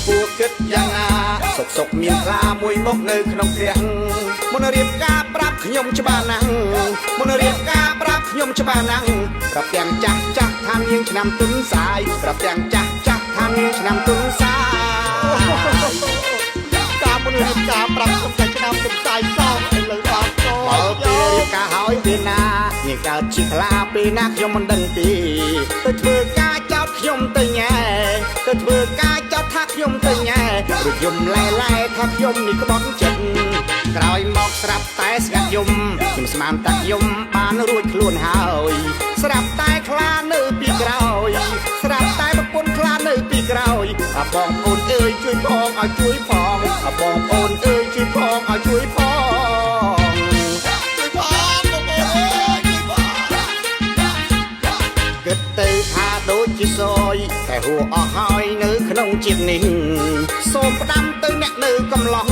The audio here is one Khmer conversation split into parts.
គួរគិតយ៉ាងណាសុកសុកមានខ្លាមួយមកនៅក្នុងផ្ទះមុនរៀបការប្រាប់ខ្ញុំច្បាស់ណាស់មុនរៀបការប្រាប់ខ្ញុំច្បាស់ណាស់ប្រាប់ទាំងចាស់ចាស់ថានាងឆ្នាំទុនសាយប្រាប់ទាំងចាស់ចាស់ថានាងឆ្នាំទុនសាយ ការមុនរៀបការប្រាប់ខ្ញុំតែឆ្នាំទុនសាយសោះឥឡូវដល់ក បើពេលរៀបការហើយពេលណានាងកើតជាខ្លាពេលណាខ្ញុំមិនដឹងទេទៅធ្វើការចោតខ្ញុំទៅញ៉ែទៅធ្វើការចោតថាខ្ញុំទៅញ៉ែរួចយំឡែឡែថាខ្ញុំនេះក្បត់ចិត្តក្រោយមកស្រាប់តែស្ងាត់យំខ្ញុំស្មានតែខ្ញុំបានរួចខ្លួនហើយស្រាប់តែខ្លានៅពីក្រោយស្រាប់តែប្រពន្ធខ្លានៅពីក្រោយអាបងប្អូនអើយជួយផងឲ្យជួយផងអាបងប្អូនអើយជួយផងឲ្យជួយផង ជួយផងបងប្អូនអើយជួយផង គិតទៅថាដូចជាសយតែហួអស់ហើយនៅក្នុងជាតិនេះសូមផ្ដាំទៅអ្នកនៅកំឡោះ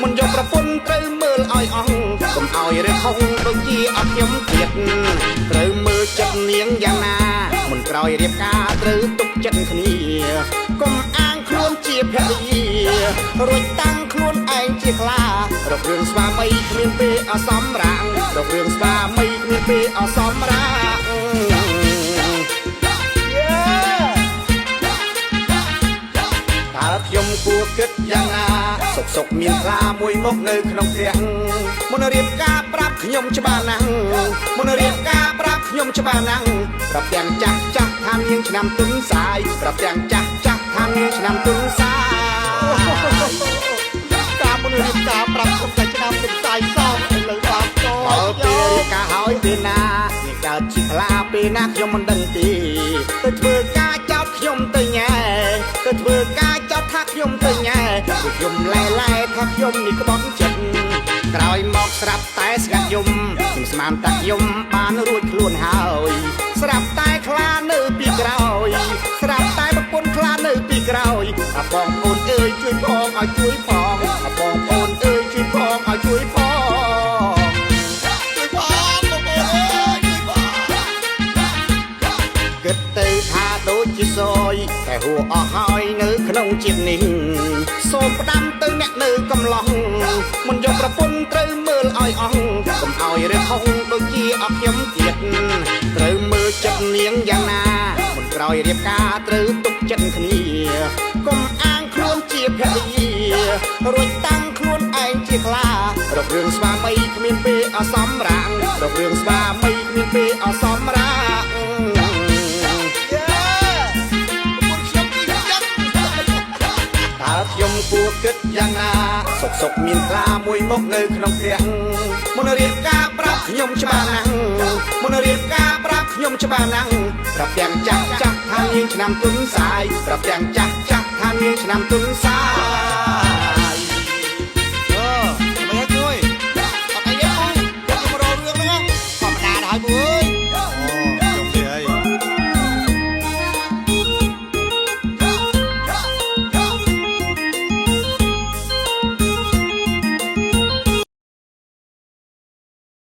មិនយកប្រពន្ធត្រូវមើលឲ្យអស់កុំឲ្យរើខុងដូចជាអត់ខ្ញុំទៀតត្រូវមើលចិត្តនាងយ៉ាងណាមុនក្រោយរៀបការត្រូវទុកចិត្តគ្នាកុំអាងខ្លួនជាភរិយារួចតាំងខ្លួនឯងជាខ្លារករឿងស្វាមីគ្មានពេលអសមរាងរករឿងស្វាមីគ្មានពេលអសមរាង យេ តើខ្ញុំគួរគិតយ៉ាងណាសុកសុកមានខ្លាមួយមកនៅក្នុងផ្ទះមុនរៀបការប្រាប់ខ្ញុំច្បាស់ណាស់មុនរៀបការប្រាប់ខ្ញុំច្បាស់ណាស់ប្រាប់ទាំងចាស់ចាស់ថានាងឆ្នាំទុនសាយប្រាប់ទាំងចាស់ចាស់ថានាងឆ្នាំទុនសាយ ការមុនរៀបការប្រាប់ខ្ញុំតែឆ្នាំទុនសាយសោះឥឡូវដល់ក បើពេលរៀបការហើយពេលណានាងកើតជាខ្លាពេលណាខ្ញុំមិនដឹងទេទៅធ្វើការចោតខ្ញុំទៅញ៉ែទៅធ្វើការចោតថាខ្ញុំទៅញ៉ែព្រោះខ្ញុំឡែឡែថាខ្ញុំនេះក្បត់ចិត្តក្រោយមកស្រាប់តែស្ងាត់យំខ្ញុំស្មានតែខ្ញុំបានរួចខ្លួនហើយស្រាប់តែខ្លានៅពីក្រោយស្រាប់តែប្រពន្ធខ្លានៅពីក្រោយអាបងប្អូនអើយជួយផងឲ្យជួយផងអាបងប្អូនអើយជួយផងឲ្យជួយផង ជួយផងបងប្អូនអើយជួយផង គិតទៅថាដូចជាសយតែហួអស់ហើយនៅក្នុងជាតិនេះសូមផ្ដាំទៅអ្នកនៅកំឡោះមិនយកប្រពន្ធត្រូវមើលឲ្យអស់កុំឲ្យរើខុងដូចជាអត់ខ្ញុំទៀតត្រូវមើលចិត្តនាងយ៉ាងណាមុនក្រោយរៀបការត្រូវទុកចិត្តគ្នាកុំអាងខ្លួនជាភរិយារួចតាំងខ្លួនឯងជាខ្លារករឿងស្វាមីគ្មានពេលអសមរាងរករឿងស្វាមីគ្មានពេលអសមរាង យេប្រពន្ធខ្ញុំគឺចឹង តើខ្ញុំគួរគិតយ៉ាងណាសុកសុកមានខ្លាមួយមកនៅក្នុងផ្ទះមុនរៀបការប្រាប់ខ្ញុំច្បាស់ណាស់មុនរៀបការប្រាប់ខ្ញុំច្បាស់ណាស់ប្រាប់ទាំងចាស់ចាស់ថានាងឆ្នាំទុនសាយប្រាប់ទាំងចាស់ចាស់ថានាងឆ្នាំទុនសា